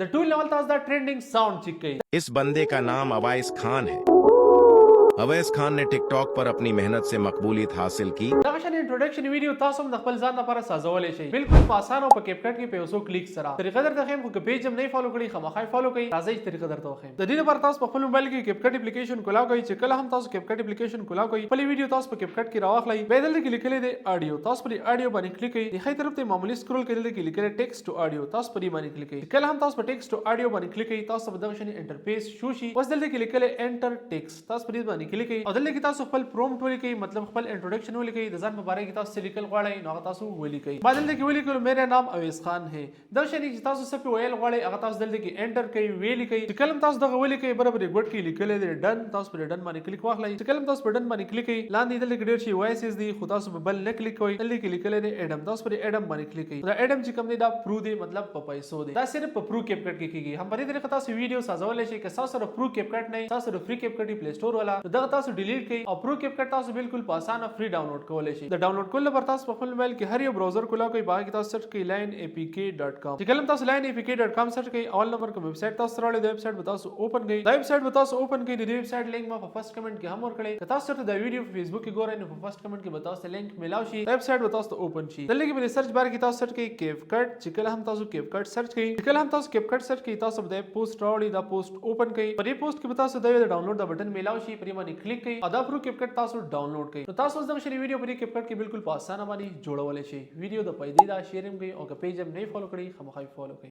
د ټول لیول تاسو دا ټرینډینګ ساوند چیک کړئ. इस बंदे का नाम अवैस खान है। अवैस खान ने टिकटॉक पर अपनी मेहनत से मकबूलियत हासिल की। دغه شان انټروډکشن ویډیو تاسو هم د خپل ځان لپاره سازولی شئ، بالکل په اسانه او په کیپ کټ کې په یو څو کلیک سره. طریقه درته ښیم، خو که پیج هم نه فالو کړئ، خامخا یې فالو کړئ. راځئ چې طریقه درته وښیم. د دې لپاره تاسو په خپل موبایل کې کیپ کټ اپلیکیشن کولاو کړئ. چې کله هم تاسو کیپ کټ اپلیکیشن کولاو کړئ، خپلې ویډیو تاسو په کیپ کټ کې راواخلئ. بیا دلته کې لیکلی دی آډیو، تاسو پر آډیو باندې کلیک کړئ. د ښی طرف ته معمولی سکرول کړئ، دلته کې لیکلی ټیکسټ ټو آډیو، تاسو پر دې باندې کلیک کړئ. چې کله هم تاسو په ټیکسټ ټو آډیو باندې کلیک کړئ، تاسو به دغه شان انټرفیس شو شي. اوس دلته کې لیکلی انټر ټیکسټ، تاسو پر دې باندې کلیک کړئ او دلته کې تاسو خپل پرومپټ ولیکئ، مطلب خپل انټروډکشن ولیکئ. د ځان په باره کې تاسو څه لیکل غواړئ، نو هغه تاسو ولیکئ. ما دلته کې ولیکلو "میرا نام اویس خان ہے". دغه شان چې تاسو څه په ویل غواړئ، هغه تاسو دلته کې انټر کړئ، ولیکئ. چې کله هم تاسو دغه ولیکئ، برابر ګوټ کې لیکلی دی ډن، تاسو پر ډن باندې کلیک واخلئ. چې کله هم تاسو پر ډن باندې کلیک کړئ، لاندې دلته کې ډېر شي وایسز دي، خو تاسو په بل نه کلیک کوئ. دلته کې لیکلی دی اډم، تاسو پر اډم باندې کلیک کړئ. دا اډم چې کوم دی، دا پرو دی، مطلب په پیسو دی. دا صرف په پرو کیپ کټ کې کیږي. هم په دې طریقه تاسو ویډیو سازولی شئ. که تاسو سره پرو کیپ کټ نه، تاسو سره فری کیپ کټ پلی سٹور والا، نو دغه تاسو ډیلیټ کړئ او پرو کیپ کټ تاسو بالکل په اسانه فری ډاونلوډ کولی شئ. د ډاونلوډ کولو لپاره تاسو په خپل موبایل کې هر یو براوزر کولاو کړئ، په هغه کې تاسو سرچ کړئ lineapk.com. چې کله هم تاسو lineapk.com سرچ کړئ، اول نمبر کوم ویب سټ تاسو راوړئ، د ویب سټ به تاسو اوپن کړئ. دا ویب سټ به تاسو اوپن کړئ. د دې ویب سټ لینک ما په فرست کمنټ کې هم ورکړی. که تاسو چېرته دا ویډیو په فیسبوک کې ګورئ، نو په فرست کمنټ کې به تاسو ته لینک میلاو شي، دا ویب سټ به تاسو ته اوپن شي. دلته کې په سرچ بار کې تاسو سرچ کړئ کیف کټ. چې کله هم تاسو کیف کټ سرچ کړئ، چې کله هم تاسو کیف کټ سرچ کړئ، تاسو به دا پوسټ راوړي، دا پوسټ اوپن کړئ. په دې پوسټ کې به تاسو د ډاونلوډ د بټن میلاو شي، په دې باندې کلیک کړئ او دا پرو کیپ کټ تاسو ډاونلوډ کړئ. نو تاسو دغه شی ویډیو په دې کیپ کټ کې بالکل په اسانه باندې جوړولی شئ. ویډیو د پیدې دا شیر هم کړئ او که پیج هم نه فالو کړئ، خامخا فالو کړئ.